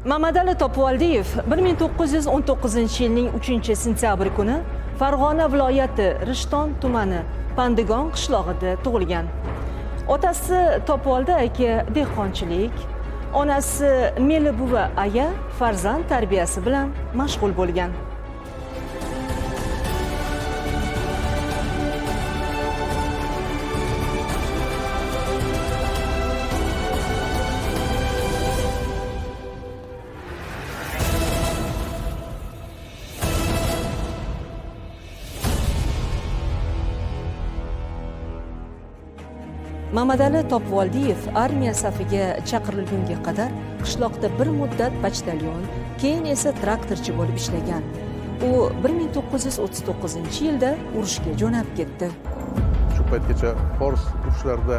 Mamadali Topvoldiyev 1919-yilning 3-sentyabr kuni Farg'ona viloyati Rishton tumani Pandigon qishlog'ida tug'ilgan. Otasi Topvoldi aka dehqonchilik, onasi Meli buva aya farzand tarbiyasi bilan mashg'ul bo'lgan. Mamadali Topvoldiyev armiya safiga chaqirilgunga qadar qishloqda bir muddat pochtalyon, keyin esa traktorchi bo'lib ishlagan. U 1939-yilda urushga jo'nab ketdi. Shu paytgacha fors urushlarida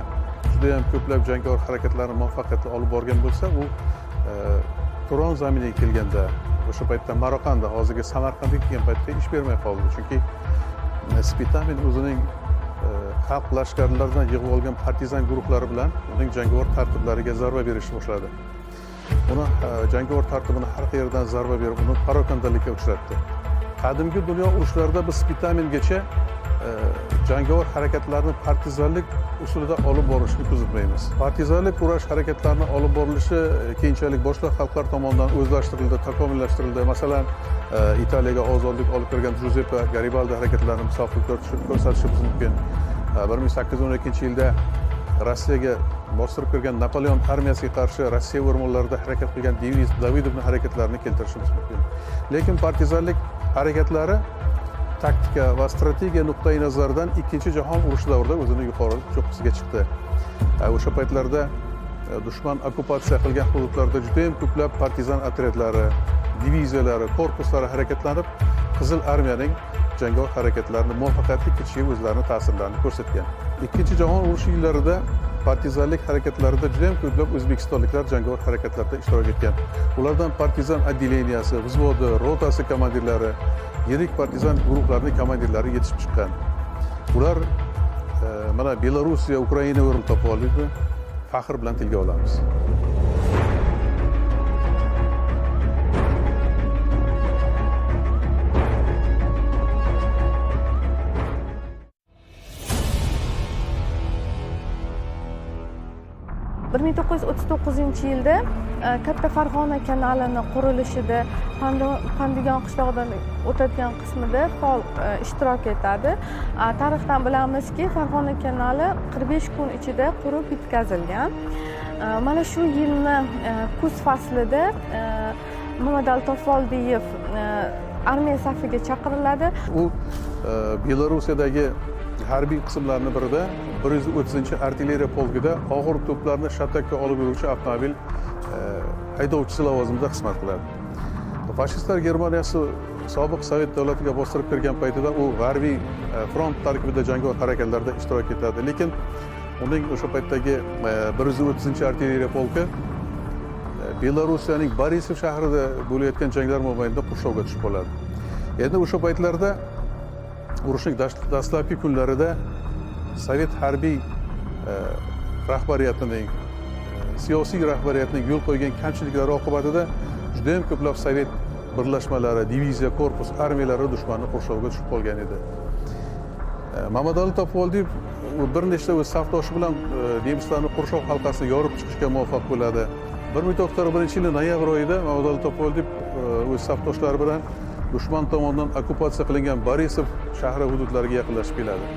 judayam ko'plab jangovar harakatlarni muvaffaqiyatli olib borgan bo'lsa, u Turon zaminiga kelganda, o'sha paytda Maroqanda, hozirgi Samarqandga kelgan paytda ish bermay qoldi. Chunki Spitamen o'zining xalq lashkarlaridan yig'ib olgan partizan guruhlari bilan uning jangovar tartiblariga zarba berishni boshladi. Uni jangovar tartibini har qayerdan zarba berib, uni parokandalikka uchratdi. Qadimgi dunyo urushlarida biz Spitamengacha jangovar harakatlarni partizanlik usulida olib borishni kuzatmaymiz. Partizanlik kurash harakatlarini olib borilishi keyinchalik boshqa xalqlar tomonidan o'zlashtirildi, takomillashtirildi. Masalan, Italiyaga ozodlik olib kirgan Juzeppe Garibaldi harakatlarini misol qilib ko'rsatishimiz mumkin. 1812-yilda Rossiyaga bostirib kirgan Napoleon armiyasiga qarshi Rossiya o'rmonlarida harakat qilgan Denis Davidovning harakatlarini keltirishimiz mumkin. Lekin partizanlik harakatlari taktika va strategiya nuqtai nazaridan Ikkinchi jahon urushi davrida o'zini yuqori cho'qqisiga chiqdi. O'sha paytlarda dushman okkupatsiya qilgan hududlarda juda ham ko'plab partizan otryadlari, diviziyalari, korpuslari harakatlanib, Qizil armiyaning jangovar harakatlarini muvaffaqiyatli kechishiga o'zlarini ta'sirlarini ko'rsatgan. Ikkinchi jahon urushi yillarida partizanlik harakatlarida juda ham ko'plab o'zbekistonliklar jangovar harakatlarda ishtirok etgan. Ulardan partizan отделенияsi, vzvodi, rotasi komandirlari, yirik partizan guruhlarining komandirlari yetishib chiqqan. Ular mana Belorussiya, Ukraina o'rin topib oldi, faxr bilan tilga olamiz. 1939-yilda Katta Farg'ona kanalini qurilishida Pandigon qishlog'idan o'tadigan qismida faol ishtirok etadi. Tarixdan bilamizki, Farg'ona kanali 45 kun ichida qurib bitkazilgan. Mana shu yilni kuz faslida Mamadali Topvoldiyev armiya safiga chaqiriladi. U Belarusiyadagi harbiy qismlarni birida 130-artilleriya polkida og'ir to'plarni shatakka olib yuruvchi avtomobil haydovchisi lavozimida xizmat qiladi. Fashistlar Germaniyasi sobiq Sovet davlatiga bostirib kirgan paytida u g'arbiy front tarkibida jangovar harakatlarda ishtirok etadi. Lekin uning o'sha paytdagi 130-artilleriya polki Belorussiyaning Borisov shahrida bo'layotgan janglar mobaynida qurshovga tushib qoladi. Endi o'sha paytlarda urushning dastlabki kunlarida Sovet harbiy rahbariyatining, siyosiy rahbariyatining yo'l qo'ygan kamchiliklari oqibatida juda ham ko'plab sovet birlashmalari, diviziya, korpus, armiyalari dushmanni qurshoviga tushib qolgan edi. Mamadali Topvoldiyev bir nechta o'z safdoshi bilan nemislarni qurshov halqasini yorib chiqishga muvaffaq bo'ladi. 1941-yili noyabr oyida Mamadali Topvoldiyev o'z safdoshlari bilan dushman tomonidan okkupatsiya qilingan Borisov shahri hududlariga yaqinlashib keladi.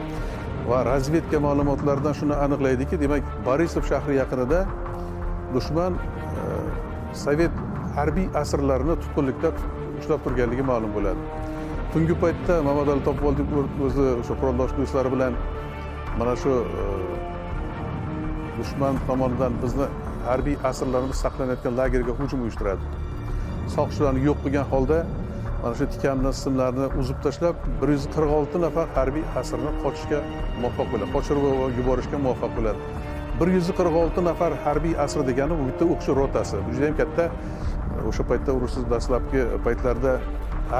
Va razvedka ma'lumotlaridan shuni aniqlaydiki, demak, Borisov shahri yaqinida dushman sovet harbiy asirlarini tutqunlikda ushlab turganligi ma'lum bo'ladi. Tungi paytda Mamadali Topvoldiyev o'zi o'sha quroldosh do'stlari bilan mana shu dushman tomonidan bizni harbiy asirlarimiz saqlanayotgan lagerga hujum uyushtiradi. Soqchilarni yo'q qilgan holda mana shu tikanli simlarni uzib tashlab 146 nafar harbiy asirni qochishga muvaffaq bo'ladi, qochirib yuborishga muvaffaq bo'ladi. 146 nafar harbiy asir degani bu bitta o'qchi rotasi. Bu juda ham katta, o'sha paytda urushsiz dastlabki paytlarda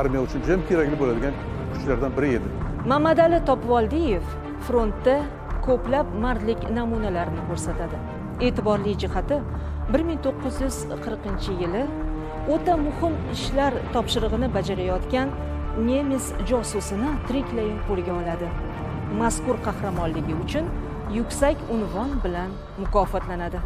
armiya uchun juda ham kerakli bo'ladigan kuchlardan biri edi. Mamadali Topvoldiyev frontda ko'plab mardlik namunalarini ko'rsatadi. E'tiborli jihati, 1940-yili O'ta muhim ishlar topshirig'ini bajarayotgan nemis josusini tiriklayin qo'lga oladi. Mazkur qahramonligi uchun yuksak unvon bilan mukofotlanadi.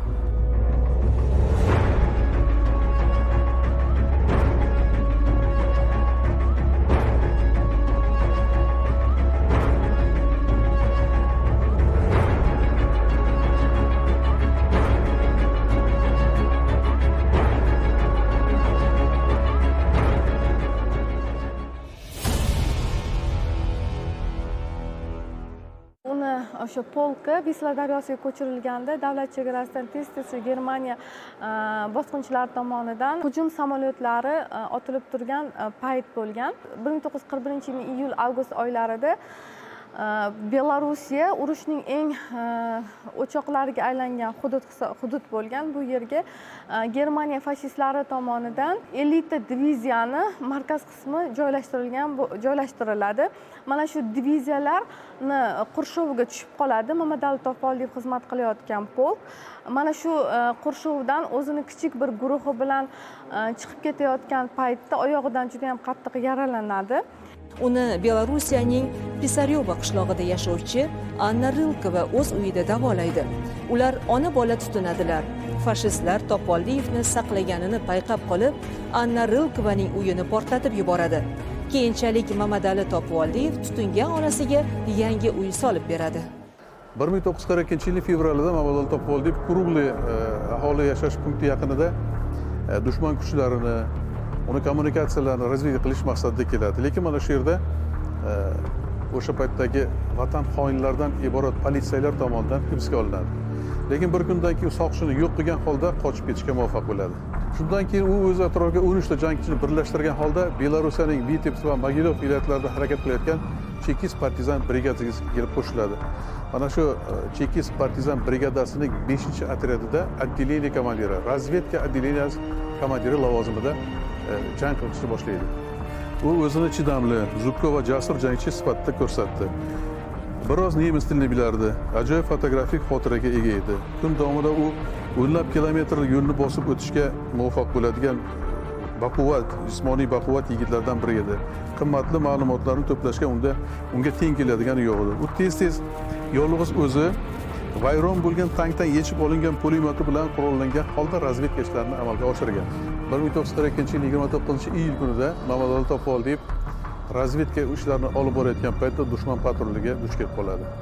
O'sha polki Visla daryosiga ko'chirilganda davlat chegarasidan tez-tez Germaniya bosqinchilari tomonidan hujum samolyotlari otilib turgan payt bo'lgan. 1941-yilning iyul-avgust oylarida Belorussiya urushning eng o'choqlariga aylangan hudud bo'lgan. Bu yerga Germaniya fashistlari tomonidan elita diviziyani markaz qismi joylashtiriladi. Mana shu diviziyalarni qurshoviga tushib qoladi Mamadali Topvoldiyev xizmat qilayotgan polk. Mana shu qurshovdan o'zini kichik bir guruhi bilan chiqib ketayotgan paytda oyog'idan juda ham qattiq yaralanadi. Uni Belorussiyaning Pisaryova qishlog'ida yashovchi Anna Rilkova o'z uyida davolaydi. Ular ona-bola tutinadilar. Fashistlar Topvoldiyevni saqlaganini payqab qolib, Anna Rilkovaning uyini portlatib yuboradi. Keyinchalik Mamadali Topvoldiyev tutingan onasiga yangi uy solib beradi. 1942-yilning fevralida Mamadali Topvoldiyev Krugli aholi yashash punkti yaqinida dushman kuchlarini, uni kommunikatsiyalarini razvedka qilish maqsadida keladi. Lekin mana shu yerda o'sha paytdagi vatan xoinlaridan iborat politsiyalar tomonidan hibsga olinadi. Lekin bir kundan keyin soqchini yo'q qilgan holda qochib ketishga muvaffaq bo'ladi. Shundan keyin u o'z atrofiga 13 ta jangchini birlashtirgan holda Belorussiyaning Vitebsk va Mogilov viloyatlarida harakat qilayotgan chekist partizan brigadasiga kelib qo'shiladi. Mana shu chekist partizan brigadasining 5-otryadida отделение komandiri, razvedka отделенияsi komandiri lavozimida jang qilishni boshlaydi. U o'zini chidamli, zukko va jasur jangchi sifatida ko'rsatdi. Biroz nemis tilini bilardi, ajoyib fotografik xotiraga ega edi. Kun davomida u o'nlab kilometr yo'lni bosib o'tishga muvaffaq bo'ladigan baquvvat, jismoniy baquvvat yigitlardan biri edi. Qimmatli ma'lumotlarni to'plashga unga teng keladigani yo'q edi. U tez-tez yolg'iz o'zi vayron bo'lgan tankdan yechib olingan pulemyoti bilan qurollangan holda razvedka ishlarini amalga oshirgan. 1942-yil 29-iyul kunida Mamadali Topvoldiyev razvedka ishlarini olib borayotgan paytda dushman patruliga duch kelib qoladi.